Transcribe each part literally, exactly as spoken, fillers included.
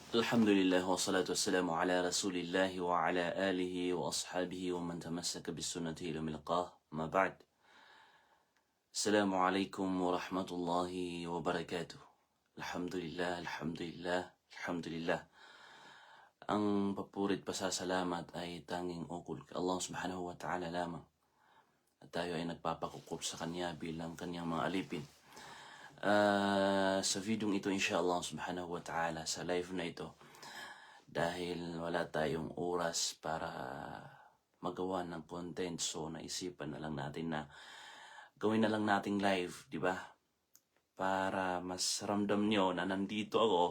Alhamdulillah, wassalatu wassalamu ala Rasulillah wa ala alihi wa ashabihi wa man tamassaka bisunnatihi ila yaumil liqa. Amma ba'd. Assalamualaikum warahmatullahi wabarakatuh. Alhamdulillah, alhamdulillah, alhamdulillah. Ang paporit pasasalamat ay tanging okol kay Allah Subhanahu wa Ta'ala lamang. At tayo ay nagpapakokop sa kanya bilang kanyang mga alipin. Ah, sa videong ito, insha Allah Subhanahu wa Ta'ala, sa live na ito, dahil wala tayong oras para magawa ng content, so naisipan na lang natin na gawin na lang nating live, di ba? Para mas ramdam nyo na nandito ako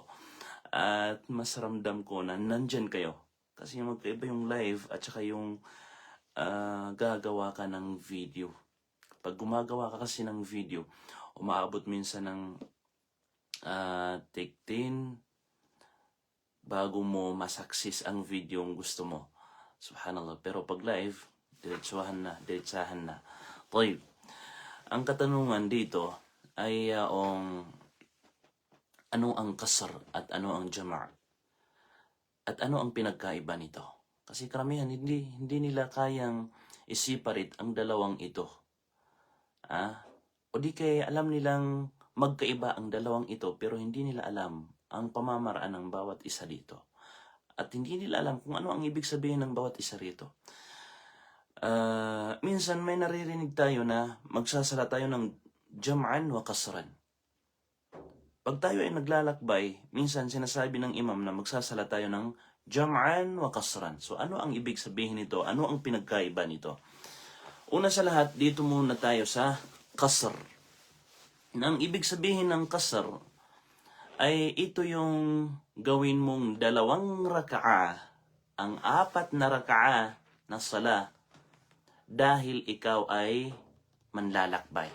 at mas ramdam ko na nandyan kayo. Kasi magkaiba yung live at saka yung, ah, gagawa ka ng video. Pag gumagawa ka kasi ng video, umaabot minsan ng, ah, take ten bago mo ma-success ang video ang gusto mo. Subhanallah. Pero pag live, diretsuhan na, diretsahan na. Tayyib. Ang katanungan dito ay, ah, ong ano ang qasr at ano ang jama'? At ano ang pinagkaiba nito? Kasi karamihan hindi, hindi nila kayang i-separate ang dalawang ito. Ah? O di kaya alam nilang magkaiba ang dalawang ito, pero hindi nila alam ang pamamaraan ng bawat isa dito. At hindi nila alam kung ano ang ibig sabihin ng bawat isa rito. Ah, minsan may naririnig tayo na magsasala tayo ng jam'an wa qasran. Pag tayo ay naglalakbay, minsan sinasabi ng imam na magsasala tayo ng jam'an wa qasran. So, ano ang ibig sabihin nito? Ano ang pinagkaiba nito? Una sa lahat, dito muna tayo sa qasr. Na ang ibig sabihin ng qasr ay ito yung gawin mong dalawang raka'a, ang apat na raka'a na sala, dahil ikaw ay manlalakbay.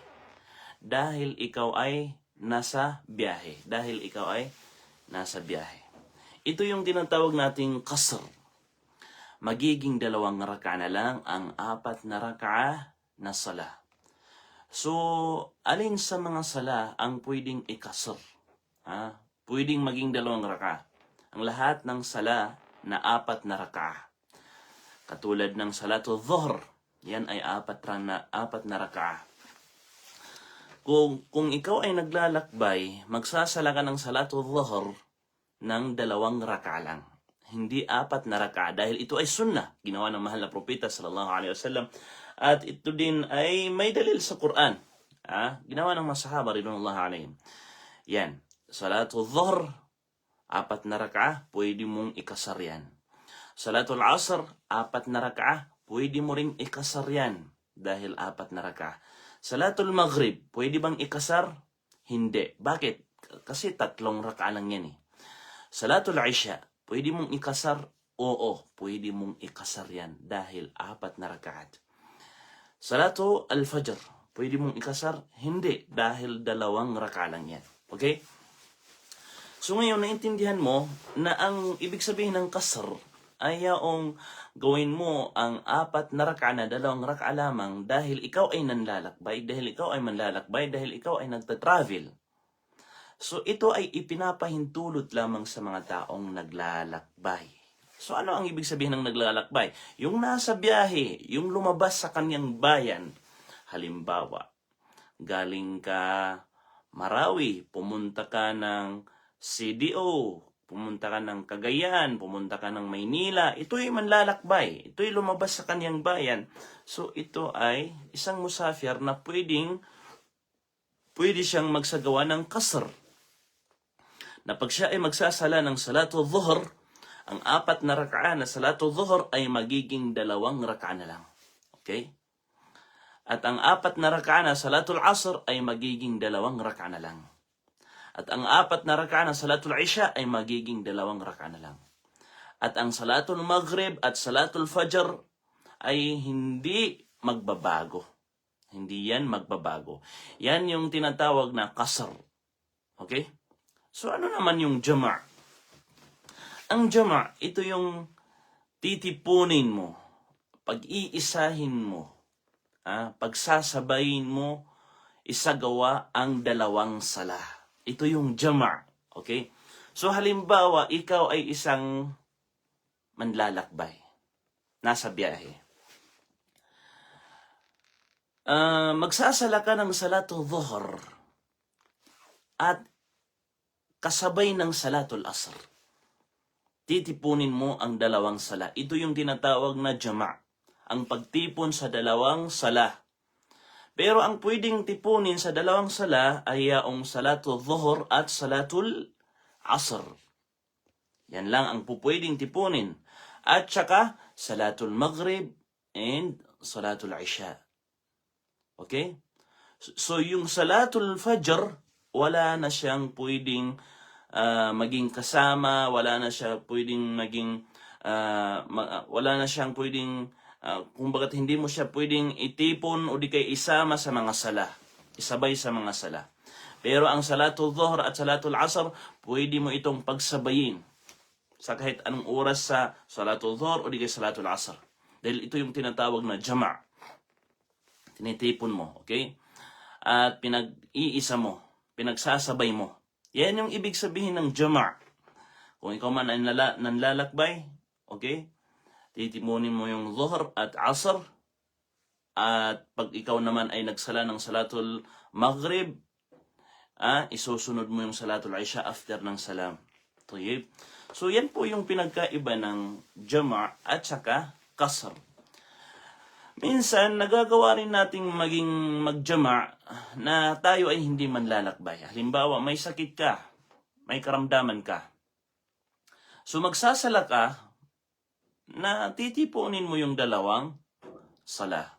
Dahil ikaw ay nasa biyahe. Dahil ikaw ay nasa biyahe. Ito yung tinatawag nating qasr. Magiging dalawang raka'a na lang ang apat na raka'a na sala. So, alin sa mga sala ang pwedeng i-qasr? Ha? Pwedeng maging dalawang raka'a. Ang lahat ng sala na apat na raka'a. Katulad ng salatul dhuhr, yan ay apat ra-, na, apat na raka'a. Kung, kung ikaw ay naglalakbay, magsasala ka ng salatul dhuhr ng dalawang raka'a lang. Hindi apat na raka'a, dahil ito ay sunnah. Ginawa ng mahal na propeta sallallahu alaihi wasallam. At ito din ay may dalil sa Quran. Ah, ginawa ng mga sahaba ridwanullahi alaihim. Yan. Salatul dhuhr, apat na raka'a, pwede mong i-qasr yan. Salatul asr, apat na raka'a, pwede mo ring i-qasr yan. Dahil apat na raka'a. Salatul maghrib, pwede bang i-qasr? Hindi. Bakit? Kasi tatlong raka'a lang yan eh. Salatul isha, pwede mong i-qasr? Oo, pwede mong i-qasr yan dahil apat na rakaat. Salatul fajr, pwede mong i-qasr? Hindi, dahil dalawang raka'a lang yan. Okay? So ngayon, naintindihan mo na ang ibig sabihin ng qasr ay yaong gawin mo ang apat na raka'a na dalawang raka'a lamang dahil ikaw ay nanlalakbay, dahil ikaw ay manlalakbay, dahil ikaw ay nagta-travel. So ito ay ipinapahintulot lamang sa mga taong naglalakbay. So ano ang ibig sabihin ng naglalakbay? Yung nasa biyahe, yung lumabas sa kanyang bayan. Halimbawa, galing ka Marawi, pumunta ka ng C D O, pumunta ka ng Cagayan, pumunta ka ng Maynila, ito'y manlalakbay, ito'y lumabas sa kanyang bayan. So ito ay isang musafir na pwedeng, pwede siyang magsagawa ng qasr. Na pag siya ay magsasala ng salatul dhuhr, ang apat na raka'a na salatul dhuhr ay magiging dalawang raka'a na lang. Okay? At ang apat na raka'a na salatul asr ay magiging dalawang raka'a na lang. At ang apat na raka'a na salatul isha ay magiging dalawang raka'a na lang. At ang salatul maghrib at salatul fajr ay hindi magbabago. Hindi yan magbabago. Yan yung tinatawag na qasr. Okay? So ano naman yung jama'? Ang jama', ito yung titipunin mo, pag-iisahin mo, ah, pagsasabayin mo, isagawa ang dalawang sala. Ito yung jama'. Okay? So halimbawa, ikaw ay isang manlalakbay, nasa biyahe. Ah, magsasala ka ng salatul Dhuhr at kasabay ng salatul Asr. Titipunin mo ang dalawang sala. Ito yung tinatawag na jama'. Ang pagtipon sa dalawang sala. Pero ang pwedeng tipunin sa dalawang sala ay yaong salatul Dhuhr at salatul Asr. Yan lang ang pupwedeng tipunin. At saka salatul Maghrib and salatul Isha. Okay? So, so yung salatul Fajr, wala na siyang pwedeng, ah, maging kasama, wala na siya pwedeng maging, ah, ma- ah, wala na siyang pwedeng, ah, kumbaga, hindi mo siya pwedeng itipon o di kaya isama sa mga sala. Isabay sa mga sala. Pero ang salatul Dhuhr at salatul Asr, pwede mo itong pagsabayin sa kahit anong oras sa salatul Dhuhr o di kaya salatul Asr. Dahil ito yung tinatawag na jama'. Tinitipon mo, okay? At pinag-iisa mo, pinagsasabay mo. Yan yung ibig sabihin ng jama'. Kung ikaw man ay nala- nanlalakbay, okay? Titipunin mo yung Dhuhr at Asr. At pag ikaw naman ay nagsala ng salatul Maghrib, ah, isusunod mo yung salatul Isha after ng salam. Tayyib. So, yan po yung pinagkaiba ng jama' at saka qasr. Minsan, nagagawa rin nating maging magjama' na tayo ay hindi manlalakbay. Halimbawa, may sakit ka, may karamdaman ka. So, magsasala ka na titipunin mo yung dalawang sala.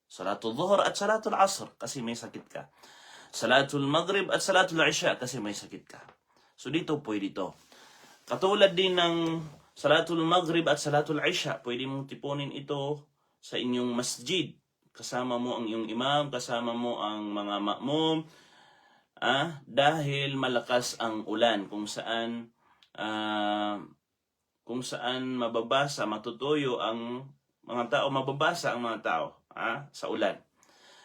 Salatul Dhuhr at Salatul Asr kasi may sakit ka. Salatul Maghrib at Salatul Isha kasi may sakit ka. So, dito pwede ito. Katulad din ng Salatul Maghrib at Salatul Isha, pwede mong tipunin ito sa inyong masjid. Kasama mo ang iyong imam, kasama mo ang mga ma'mum. Ah, dahil malakas ang ulan kung saan, ah, kung saan mababasa, matutuyo ang mga tao, mababasa ang mga tao, ah, sa ulan.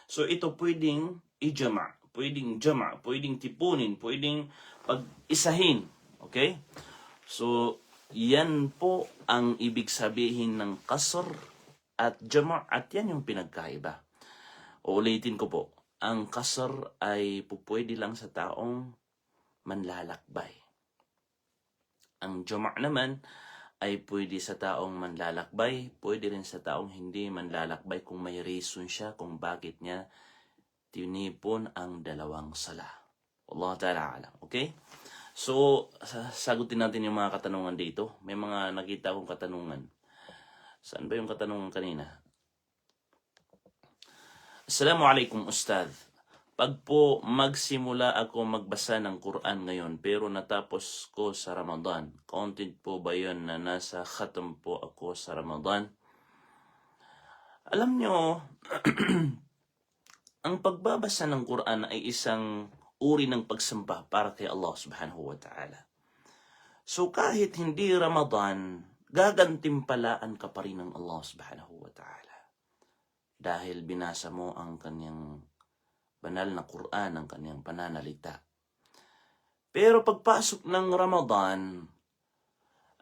So, ito pwedeng i-jama', pwedeng jama', pwedeng tipunin, pwedeng pag-isahin. Okay? So, yan po ang ibig sabihin ng qasr at jama', at yan yung pinagkaiba. Uulitin ko po, ang qasr ay pupwede lang sa taong manlalakbay. Ang jama' naman ay pwede sa taong manlalakbay, pwede rin sa taong hindi manlalakbay kung may reason siya kung bakit niya tinipon ang dalawang sala. Wallahu ta'ala alam. Okay? So, sa- sagutin natin yung mga katanungan dito. May mga nakita akong katanungan. Saan ba yung katanungan kanina? Assalamualaikum, Ustadh. Pag po magsimula ako magbasa ng Quran ngayon, pero natapos ko sa Ramadan, counted po ba yun na nasa khatam po ako sa Ramadan? Alam nyo, ang pagbabasa ng Quran ay isang uri ng pagsamba para kay Allah Subhanahu wa Ta'ala. So, kahit hindi Ramadan, gagantimpalaan ka pa rin ng Allah Subhanahu wa Ta'ala. Dahil binasa mo ang kaniyang banal na Quran, ang kaniyang pananalita. Pero pagpasok ng Ramadan,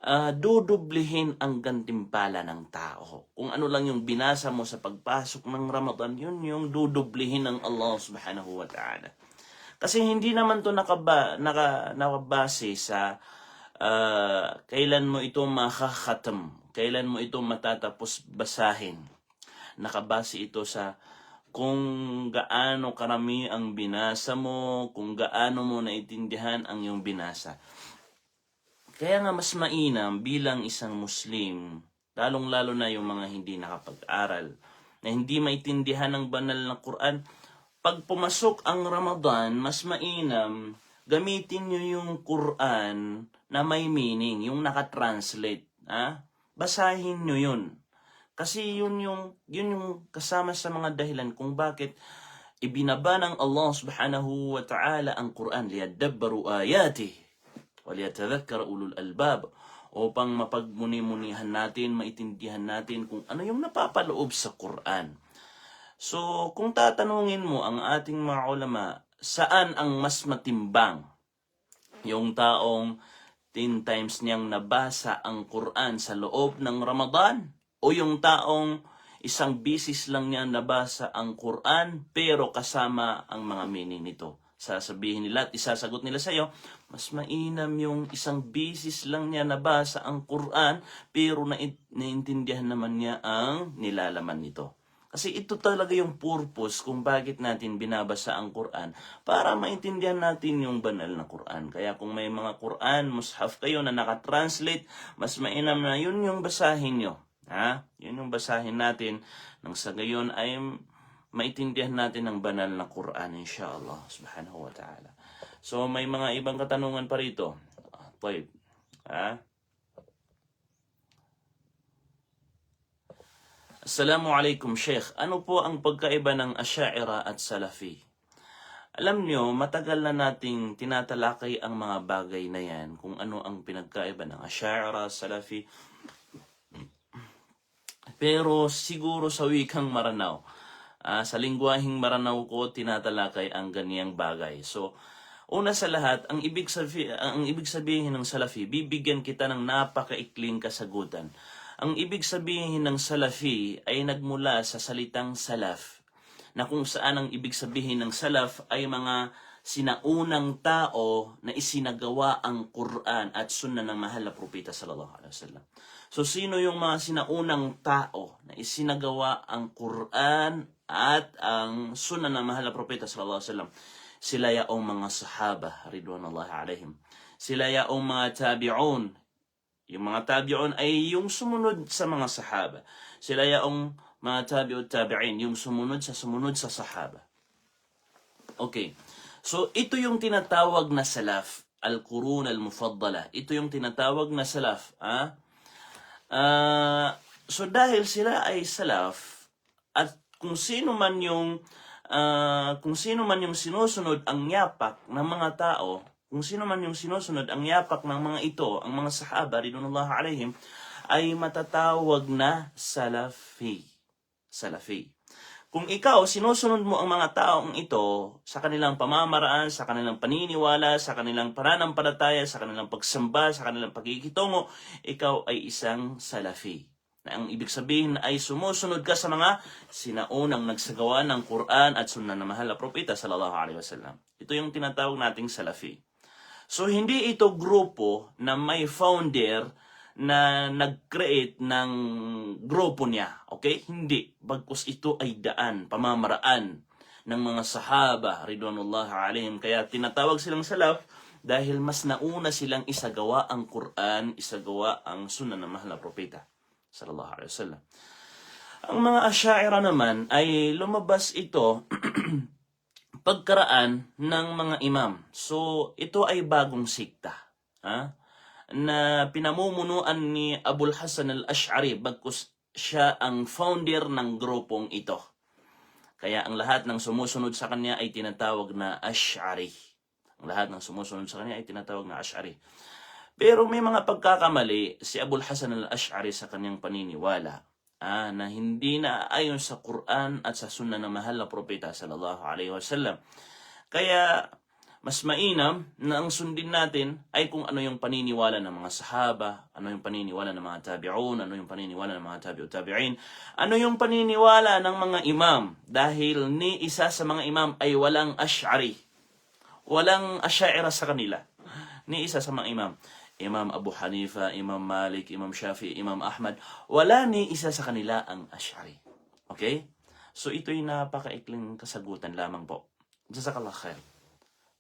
ah, dudublihin ang gantimpala ng tao. Kung ano lang yung binasa mo sa pagpasok ng Ramadan, yun yung dudublihin ng Allah Subhanahu wa Ta'ala. Kasi hindi naman to nakaba- naka- nakabase sa, ah, kailan mo ito makakhatam, kailan mo ito matatapos basahin. Nakabase ito sa kung gaano karami ang binasa mo, kung gaano mo naintindihan ang iyong binasa. Kaya nga mas mainam bilang isang Muslim, lalong-lalo na yung mga hindi nakapag-aral, na hindi maintindihan ang banal na Quran, pag pumasok ang Ramadan, mas mainam gamitin nyo yung Quran na may meaning, yung nakatranslate. Ha? Basahin nyo yun. Kasi yun yung, yun yung kasama sa mga dahilan kung bakit ibinaba ng Allah Subhanahu wa Ta'ala ang Quran, liyadabbaru ayatih, waliyatadhakkara ulul albab, upang mapagmuni-munihan natin, maintindihan natin kung ano yung napapaloob sa Quran. So, kung tatanungin mo ang ating mga ulama, saan ang mas matimbang? Yung taong ten times niyang nabasa ang Quran sa loob ng Ramadan, o yung taong isang bisis lang niya nabasa ang Quran pero kasama ang mga meaning nito. Sasabihin nila at isasagot nila sa'yo, mas mainam yung isang bisis lang niya nabasa ang Quran pero nai-, naintindihan naman niya ang nilalaman nito. Kasi ito talaga yung purpose kung bakit natin binabasa ang Quran, para maintindihan natin yung banal na Quran. Kaya kung may mga Quran, mushaf kayo na nakatranslate, mas mainam na yun yung basahin nyo. Ha? Yun yung basahin natin nang sa gayon ay maitindihan natin ang banal na Quran, inshallah subhanahu wa ta'ala. So, may mga ibang katanungan pa rito. Ah, tayyib. Ha? Assalamu alaikum, Sheikh. Ano po ang pagkaiba ng Asha'ira at Salafi? Alam nyo, matagal na nating tinatalakay ang mga bagay na yan, kung ano ang pinagkaiba ng Asha'ira, Salafi. Pero siguro sa wikang Maranao, ah, sa lingwaheng Maranao ko tinatalakay ang ganiyang bagay. So, una sa lahat, ang ibig sabi-, ang ibig sabihin ng Salafi, bibigyan kita ng napakaikling kasagutan. Ang ibig sabihin ng Salafi ay nagmula sa salitang salaf, na kung saan ang ibig sabihin ng salaf ay mga sinaunang tao na isinagawa ang Quran at Sunnah ng mahal na Propeta sallallahu alaihi wasallam. So, sino yung mga sinaunang tao na isinagawa ang Quran at ang Sunnah ng mahal na Propeta sallallahu alaihi wasallam? Sila yaong mga sahaba, ridwanullahi alaihim. Sila yaong mga tabi'un. Yung mga tabi'un ay yung sumunod sa mga sahaba. Sila yaong mga tabi'ut tabi'in, yung sumunod sa sumunod sa sahaba. Okay. So, ito yung tinatawag na salaf, al-qurun al-mufaddala. Ito yung tinatawag na salaf, ah. Ah, so, dahil sila ay salaf, at kung sino man yung, ah, kung sino man yung sinusunod ang yapak ng mga tao, kung sino man yung sinusunod ang yapak ng mga ito, ang mga sahaba, ridwanullah alaihim, ay matatawag na Salafi. Salafi. Kung ikaw, sinusunod mo ang mga taong ito sa kanilang pamamaraan, sa kanilang paniniwala, sa kanilang pananampalataya, sa kanilang pagsamba, sa kanilang pakikitungo, ikaw ay isang Salafi. Na ang ibig sabihin ay sumusunod ka sa mga sinaunang nagsagawa ng Quran at Sunnah ng mahal na Propeta sallallahu alaihi wasallam. Ito yung tinatawag nating Salafi. So, hindi ito grupo na may founder na nag-create ng grupo niya. Okay? Hindi. Bagkus ito ay daan, pamamaraan ng mga sahaba, ridwanullah alaihim. Kaya tinatawag silang salaf dahil mas nauna silang isagawa ang Quran, isagawa ang Sunnah ng mahal na Propeta sallallahu alaihi wasallam. Ang mga Asha'ira naman ay lumabas ito pagkaraan ng mga imam. So, ito ay bagong sekta, ha? Na pinamumunuan ni Abul Hasan al-Ash'ari, bagkus siya ang founder ng grupong ito. Kaya ang lahat ng sumusunod sa kanya ay tinatawag na Ash'ari. Ang lahat ng sumusunod sa kanya ay tinatawag na Ash'ari. Pero may mga pagkakamali si Abul Hasan al-Ash'ari sa kanyang paniniwala, ah, na hindi naaayon sa Quran at sa Sunnah ng mahal na Propeta sallallahu alaihi wasallam. Kaya mas mainam na ang sundin natin ay kung ano yung paniniwala ng mga sahaba, ano yung paniniwala ng mga tabi'un, ano yung paniniwala ng mga tabi'ut tabi'in, ano yung paniniwala ng mga imam. Dahil ni isa sa mga imam ay walang Ash'ari. Walang Asha'ira sa kanila. Ni isa sa mga imam. Imam Abu Hanifa, Imam Malik, Imam Shafi'i, Imam Ahmad. Wala ni isa sa kanila ang Ash'ari. Okay? So, ito'y napakaikling kasagutan lamang po. Jazakallah khair.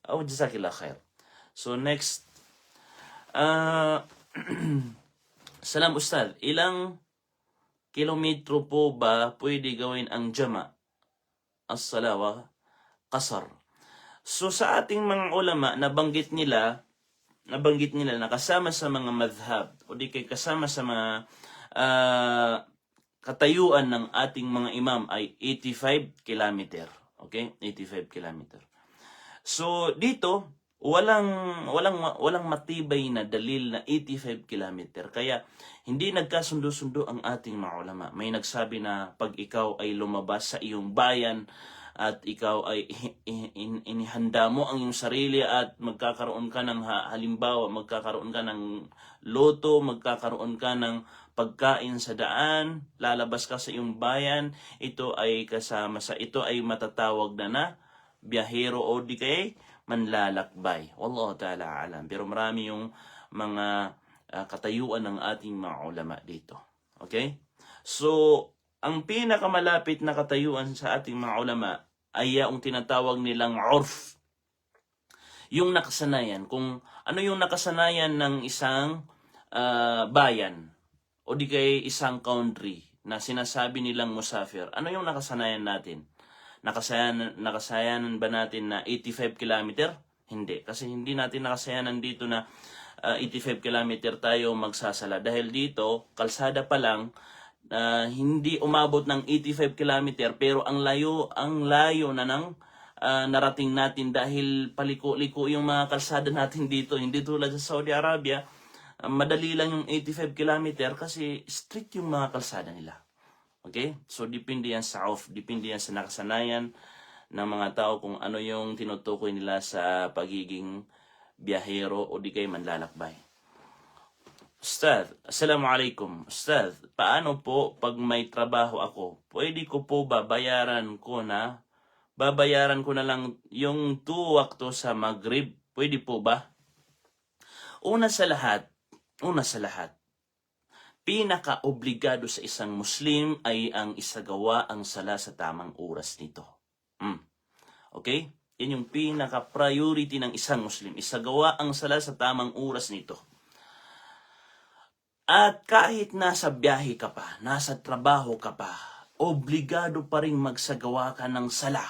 Oh, jazakillah khair. So, next. Ah, salam, Ustadh. Ilang kilometro po ba pwede gawin ang jama', as-sala wa qasar? So, sa ating mga ulama, nabanggit nila, nabanggit nila na kasama sa mga madhab, o di kay kasama sa mga, ah, katayuan ng ating mga imam ay eighty-five kilometer. Okay? Eighty-five kilometer. So, dito, walang, walang, walang matibay na dalil na eighty-five kilometer. Kaya, hindi nagkasundo-sundo ang ating mga ulama. May nagsabi na pag ikaw ay lumabas sa iyong bayan, at ikaw ay i-, i-, in-, inihanda mo ang iyong sarili at magkakaroon ka ng ha-, halimbawa, magkakaroon ka ng luto, magkakaroon ka ng pagkain sa daan, lalabas ka sa iyong bayan, ito ay kasama sa, ito ay matatawag na na biyahero o di kaya manlalakbay. Wallahu ta'ala alam. Pero marami yung mga, ah, katayuan ng ating mga ulama dito. Okay? So, ang pinakamalapit na katayuan sa ating mga ulama ay yaong tinatawag nilang urf. Yung nakasanayan, kung ano yung nakasanayan ng isang, ah, bayan o di kaya isang country na sinasabi nilang musafir. Ano yung nakasanayan natin? Nakasayan-, nakasayanan ba natin na eighty-five kilometer? Hindi. Kasi hindi natin nakasayanan dito na, ah, eighty-five kilometer tayo magsasala. Dahil dito, kalsada pa lang, ah, hindi umabot ng eighty-five kilometer, pero ang layo, ang layo na ng, ah, narating natin dahil paliko-liko yung mga kalsada natin dito. Hindi tulad sa Saudi Arabia, ah, madali lang yung eighty-five kilometer kasi straight yung mga kalsada nila. Okay? So, depende yan sa urf, depende yan sa nakasanayan ng mga tao kung ano yung tinutukoy nila sa pagiging biyahero o di kaya manlalakbay. Ustadh, assalamu alaikum. Ustadh, paano po pag may trabaho ako? Pwede ko po ba bayaran ko na, babayaran ko na lang yung two wakto sa Maghrib? Pwede po ba? Una sa lahat, una sa lahat, pinakaobligado sa isang Muslim ay ang isagawa ang sala sa tamang oras nito. Hmm. Okay? Yan yung pinaka-priority ng isang Muslim. Isagawa ang sala sa tamang oras nito. At kahit nasa biyahe ka pa, nasa trabaho ka pa, obligado pa ring magsagawa ka ng sala.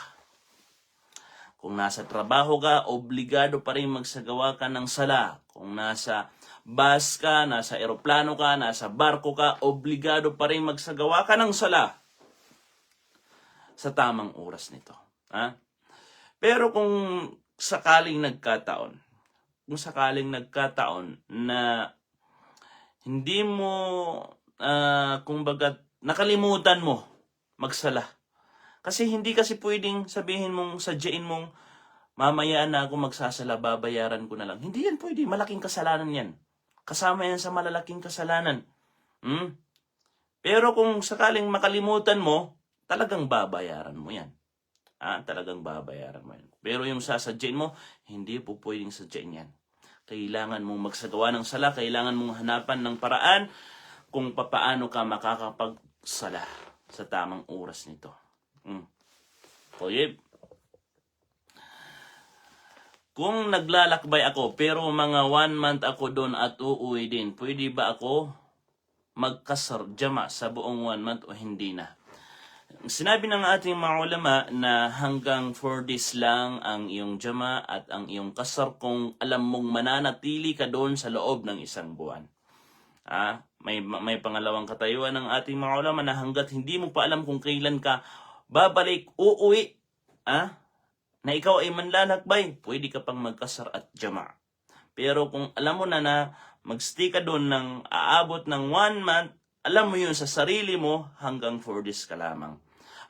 Kung nasa trabaho ka, obligado pa ring magsagawa ka ng sala. Kung nasa bus ka, nasa eroplano ka, nasa barko ka, obligado pa ring magsagawa ka ng sala sa tamang oras nito. Ha? Pero kung sakaling nagkataon, kung sakaling nagkataon na hindi mo, ah, kumbaga, nakalimutan mo magsala. Kasi hindi kasi pwedeng sabihin mong, sadyain mong, "Mamaya na ako magsasala, babayaran ko na lang." Hindi yan pwede, malaking kasalanan yan. Kasama yan sa malalaking kasalanan. Hmm? Pero kung sakaling makalimutan mo, talagang babayaran mo yan. Ah, talagang babayaran mo yan. Pero yung sasadyain mo, hindi po pwedeng sadyain yan. Kailangan mong magsagawa ng sala, kailangan mong hanapan ng paraan kung papaano ka makakapagsala sa tamang oras nito. Hmm. Tayyib. Kung naglalakbay ako, pero mga one month ako doon at uuwi din, pwede ba ako mag-qasr, jama, sa buong one month o hindi na? Sinabi ng ating mga ulama na hanggang four days lang ang iyong jama at ang iyong qasr kung alam mong mananatili ka doon sa loob ng isang buwan. Ah, may, may pangalawang katayuan ng ating mga ulama na hanggat hindi mo pa alam kung kailan ka babalik, uuwi, ah, na ikaw ay manlalakbay, pwede ka pang mag-qasr at jama. Pero kung alam mo na na mag-stay ka doon ng aabot ng one month, alam mo yun sa sarili mo, hanggang four days ka lamang.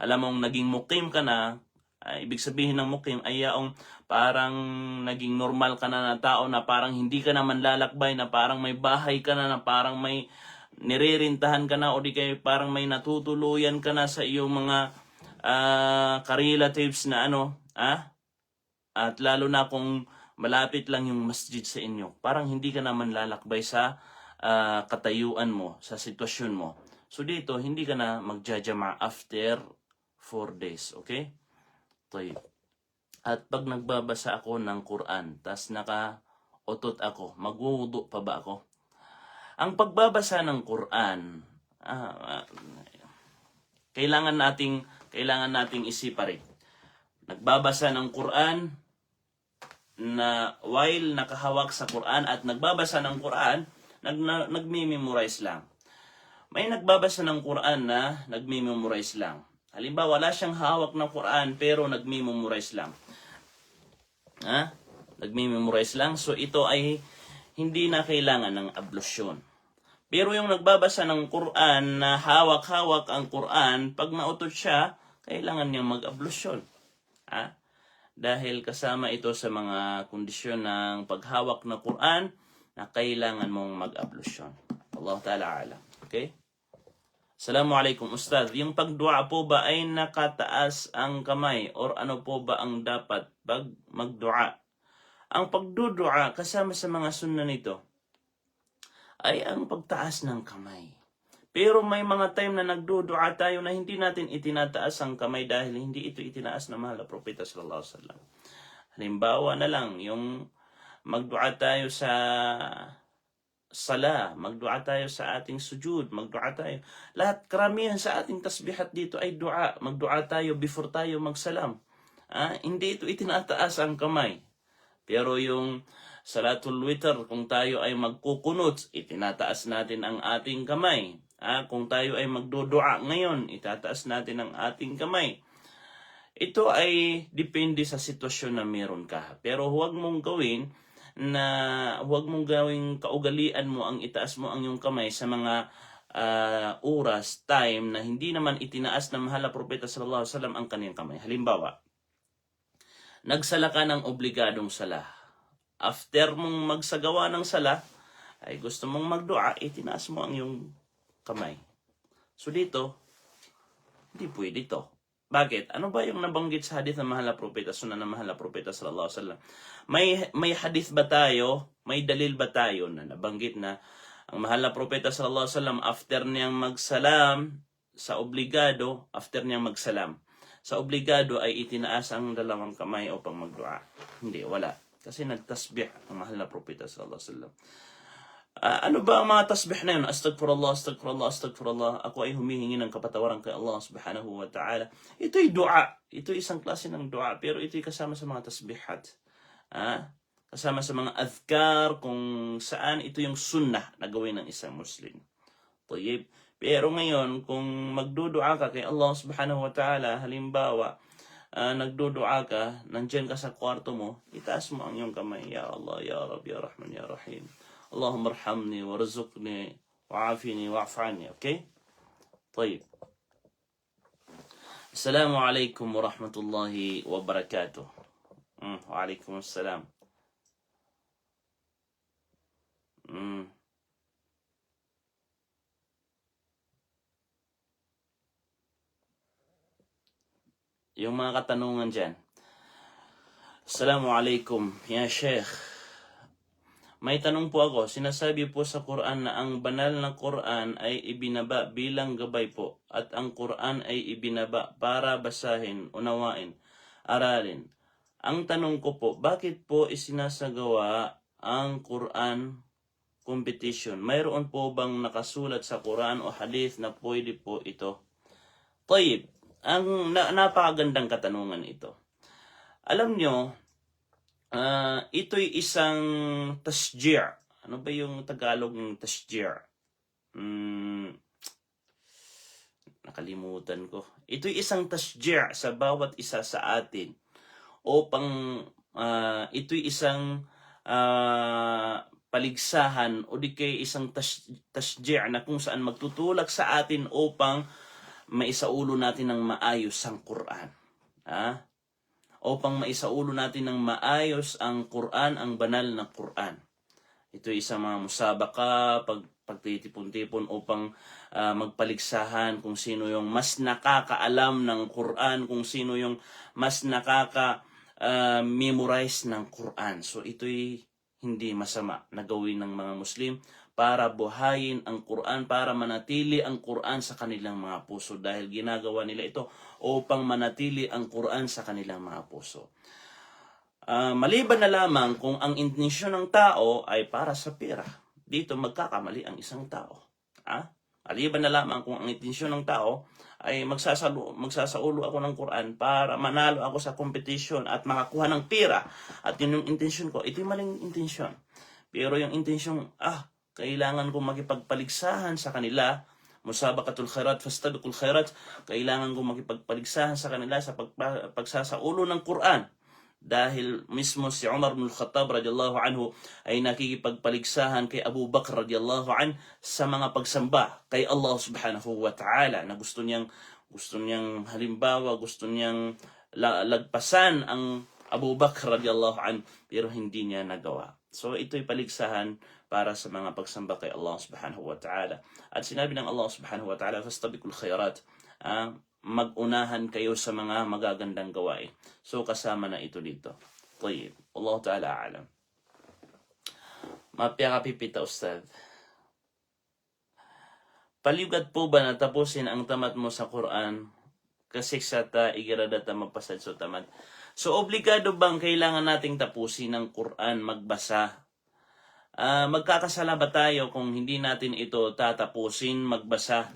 Alam mong naging mukim ka na, ah, ibig sabihin ng mukim ay yaong parang naging normal ka na na tao na parang hindi ka na manlalakbay, na parang may bahay ka na, na parang may nirerentahan ka na, o di kaya parang may natutuluyan ka na sa iyong mga, ah, ka-relatives na ano, ah, at lalo na kung malapit lang yung masjid sa inyo, parang hindi ka na manlalakbay sa, ah, katayuan mo, sa sitwasyon mo. So dito, hindi ka na magjajama after four days, okay? Tayyib. At pag nagbabasa ako ng Quran, tas nakautot ako, magwuwudu pa ba ako? Ang pagbabasa ng Quran, ah, ah, kailangan nating, kailangan nating i-separate. Nagbabasa ng Quran na while nakahawak sa Quran at nagbabasa ng Quran, nag-, na-, nagme-memorize lang. May nagbabasa ng Quran na nagme-memorize lang. Halimbawa, wala siyang hawak na Quran pero nagme-memorize lang. Ha? Nagme-memorize lang. So, ito ay hindi na kailangan ng ablusyon. Pero yung nagbabasa ng Quran na hawak-hawak ang Quran, pag nautot siya, kailangan niyang mag-ablusyon. Ha? Dahil kasama ito sa mga kondisyon ng paghawak ng Quran na kailangan mong mag-ablusyon. Allahu ta'ala alam. Okay? Assalamu alaikum, Ustadh. Yung pagdua po ba ay nakataas ang kamay or ano po ba ang dapat pag magdua? Ang pagdudua kasama sa mga sunna nito ay ang pagtaas ng kamay. Pero may mga time na nagdudua tayo na hindi natin itinataas ang kamay dahil hindi ito itinaas ng mahal na propeta sallallahu alaihi wasallam. Halimbawa na lang, yung magdua tayo sa sala, magdua tayo sa ating sujud, magdua tayo. Lahat, karamihan sa ating tasbihat dito ay dua. Magdua tayo before tayo magsalam. Ah, hindi ito itinataas ang kamay. Pero yung salatul witr, kung tayo ay magkukunut, itinataas natin ang ating kamay. Ah, kung tayo ay magdudua ngayon, itataas natin ang ating kamay. Ito ay depende sa sitwasyon na meron ka. Pero huwag mong gawin na, huwag mong gawing kaugalian mo ang itaas mo ang iyong kamay sa mga, ah, oras, time na hindi naman itinaas ng mahal na propeta sallallahu alaihi wasallam ang kaniyang kamay. Halimbawa, nagsala ka ng obligadong sala. After mong magsagawa ng sala, ay gusto mong magdua, itinaas mo ang iyong kamay. So dito, hindi pwede ito. Bakit? Ano ba yung nabanggit sa hadith ng mahal na propeta, sunnah ng mahal na propeta sallallahu alaihi wasallam? May, may hadith ba tayo, may dalil ba tayo na nabanggit na ang mahal na propeta sallallahu alaihi wasallam, after niyang magsalam sa obligado, after niyang magsalam sa obligado ay itinaas ang dalawang kamay upang magdua? Hindi, wala. Kasi nagtasbih ang mahal na propeta sallallahu alaihi wasallam. Ah, ano ba ang mga tasbih na yun? "Astaghfirullah, astaghfirullah, astaghfirullah. Ako ay humihingi ng kapatawaran kay Allah subhanahu wa ta'ala." Ito'y dua. Ito'y isang klase ng dua, pero ito'y kasama sa mga tasbihat. Ah, kasama sa mga adhkar kung saan ito yung sunnah na gawin ng isang Muslim. Tayyib. Pero ngayon, kung magdudua ka kay Allah subhanahu wa ta'ala, halimbawa, ah, nagdudua ka, nandiyan ka sa kwarto mo, itaas mo ang iyong kamay, "Ya Allah, ya Rabb, ya Rahman, ya Rahim. Allahumma arhamni, warzuqni, wa'afini, wa'fu anni." Okay? Tayyib. Assalamu alaikum warahmatullahi wabarakatuh. Hmm, wa alaikum assalam. Hmm. Yung mga katanungan dyan. Assalamu alaikum, ya Sheikh. May tanong po ako, sinasabi po sa Quran na ang banal na Quran ay ibinaba bilang gabay po at ang Quran ay ibinaba para basahin, unawain, aralin. Ang tanong ko po, bakit po isinasagawa ang Quran competition? Mayroon po bang nakasulat sa Quran o hadith na pwede po ito? Tayyib, ang na, napakagandang katanungan ito. Alam nyo, ah, ito'y isang tashji'. Ano ba yung Tagalog ng tashji'? Hmm, nakalimutan ko. Ito'y isang tashji' sa bawat isa sa atin. Upang, ah, ito'y isang, ah, paligsahan o di kaya isang tash-, tashji' na kung saan magtutulak sa atin upang maisaulo natin ng maayos ang Quran. Ha? Upang maisaulo natin ng maayos ang Quran, ang banal na Quran. Ito'y isang mga musabaka, pag-, pagtitipon-tipon upang, ah, magpaligsahan kung sino yung mas nakakaalam ng Quran, kung sino yung mas nakaka, ah, memorize ng Quran. So, ito'y hindi masama na gawin ng mga Muslim para buhayin ang Quran, para manatili ang Quran sa kanilang mga puso, dahil ginagawa nila ito upang manatili ang Quran sa kanilang mga puso. Ah, maliban na lamang kung ang intensyon ng tao ay para sa pera. Dito magkakamali ang isang tao. Ah? Maliban na lamang kung ang intensyon ng tao ay magsasalo-, magsasaulo ako ng Quran para manalo ako sa competition at makakuha ng pera. At yun yung intensyon ko. Ito'y maling intensyon. Pero yung intensyon, ah, kailangan kong makipagpaligsahan sa kanila, musabaqatul khairat, fastabiqul khairat, kailangan kong makipagpaligsahan sa kanila sa pagpa-, pagsasaulo ng Quran. Dahil mismo si Umar bin Khattab radiyallahu anhu ay nakikipagpaligsahan kay Abu Bakr radiyallahu anh sa mga pagsamba kay Allah subhanahu wa ta'ala, na gusto niyang, gusto niyang, halimbawa, gusto niyang, la-, lagpasan ang Abu Bakr radiyallahu anhu, pero hindi niya nagawa. So, ito'y paligsahan para sa mga pagsamba kay Allah subhanahu wa ta'ala. At sinabi ng Allah subhanahu wa ta'ala, "Fastabiqul khairat." Ah, mag-unahan kayo sa mga magagandang gawain. So, kasama na ito dito. Tayyib. Allahu ta'ala a'lam. Mapiyakapipita, Ustadh. Paliyogat po ba na taposin ang tamat mo sa Quran? Kasiksa ta igira da ta mapasad so tamat. So, obligado bang kailangan nating tapusin ang Quran magbasa? Ah, magkakasala ba tayo kung hindi natin ito tatapusin magbasa?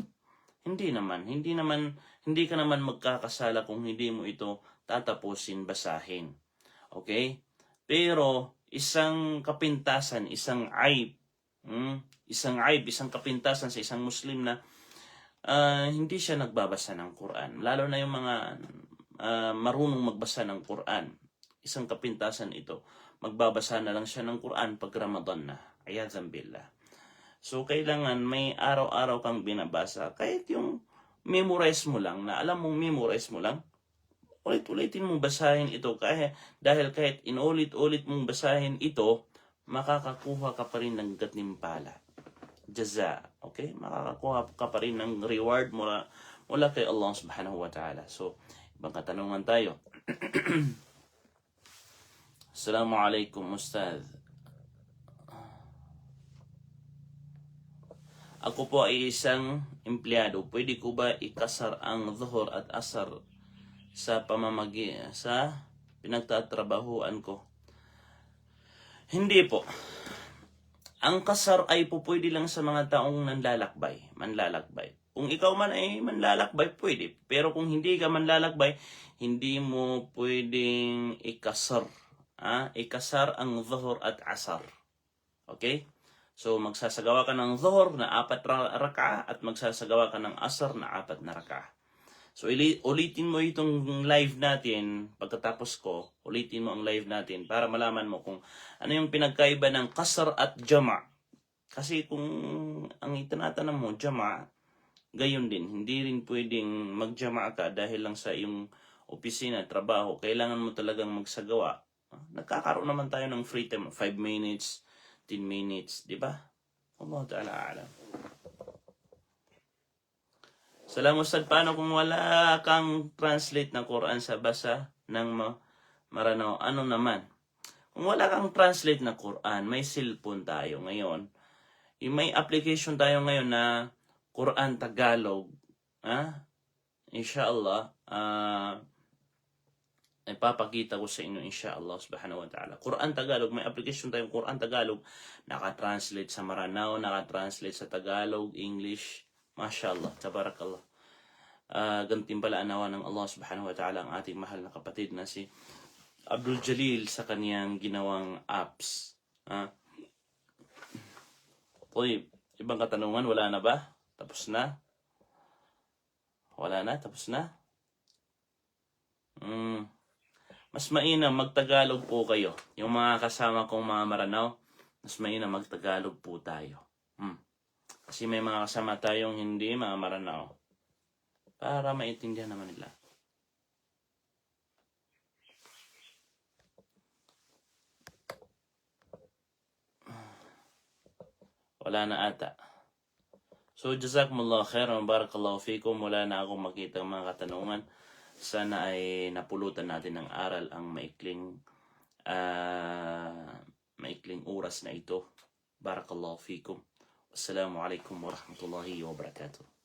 Hindi naman. Hindi naman, hindi ka naman magkakasala kung hindi mo ito tatapusin basahin. Okay? Pero isang kapintasan, isang aib, hmm, isang aib, isang kapintasan sa isang Muslim na, ah, hindi siya nagbabasa ng Quran. Lalo na yung mga, ah, marunong magbasa ng Quran. Isang kapintasan ito. Magbabasa na lang siya ng Quran pag Ramadan na. Iyadhan billah. So, kailangan may araw-araw kang binabasa. Kahit yung memorize mo lang, na alam mong memorize mo lang, ulit-ulitin mong basahin ito. Kahit, dahil kahit inulit-ulit mong basahin ito, makakakuha ka pa rin ng gantimpala. Jaza. Okay? Makakakuha ka pa rin ng reward mula, mula kay Allah subhanahu wa ta'ala. So, ibang katanungan tayo. Assalamualaikum, Ustadh. Ako po ay isang empleyado. Pwede ko ba ikasar ang Dhuhr at Asar sa pamamagi-, sa pinagtatrabahuan ko? Hindi po. Ang kasar ay pupwede lang sa mga taong nanlalakbay, manlalakbay. Kung ikaw man ay manlalakbay, pwede. Pero kung hindi ka manlalakbay, hindi mo pwedeng ikasar. Ah, ikasar ang Dhuhr at Asar. Okay? So, magsasagawa ka ng Dhuhr na apat ra-, rakaah at magsasagawa ka ng Asar na apat na rakaah. So, ili-, ulitin mo itong live natin. Pagkatapos ko, ulitin mo ang live natin para malaman mo kung ano yung pinagkaiba ng kasar at jama'. Kasi kung ang itinatanam mo, jama', gayon din. Hindi rin pwedeng magjama' ka dahil lang sa iyong opisina, trabaho. Kailangan mo talagang magsagawa. Nagkakaroon naman tayo ng free time, five minutes, ten minutes, di ba? Allahu ta'ala a'lam. Salam, Ustadh, paano kung wala kang translate na Quran sa basa ng ma-, Maranao? Ano naman? Kung wala kang translate na Quran, may cellphone tayo ngayon. Yung may application tayo ngayon na Quran Tagalog, ha? Inshallah, ah, ipapakita ko sa inyo, inshallah subhanahu wa ta'ala. Quran Tagalog, may application tayong Quran Tagalog, naka-translate sa Maranao, naka-translate sa Tagalog, English. Mashallah, tabarakallah. Ah, gantimpalaan nawa ng Allah subhanahu wa ta'ala ang ating mahal na kapatid na si Abdul Jalil sa kaniyang ginawang apps. Ah. Tayyib, ibang katanungan, wala na ba? Tapos na? Wala na? Tapos na? Hmm. Mas mainam, magtagalog po kayo. Yung mga kasama kong mga Maranao, mas mainam, magtagalog po tayo. Hmm. Kasi may mga kasama tayong hindi mga Maranao. Para maintindihan naman nila. Wala na ata. So, jazakumullahu khairan, barakallahu fikum. Wala na akong makitang mga katanungan. Sana ay napulutan natin ng aral ang maikling, ah, maikling oras na ito. Barakallahu fikum. Wassalamu alaikum warahmatullahi wabarakatuh.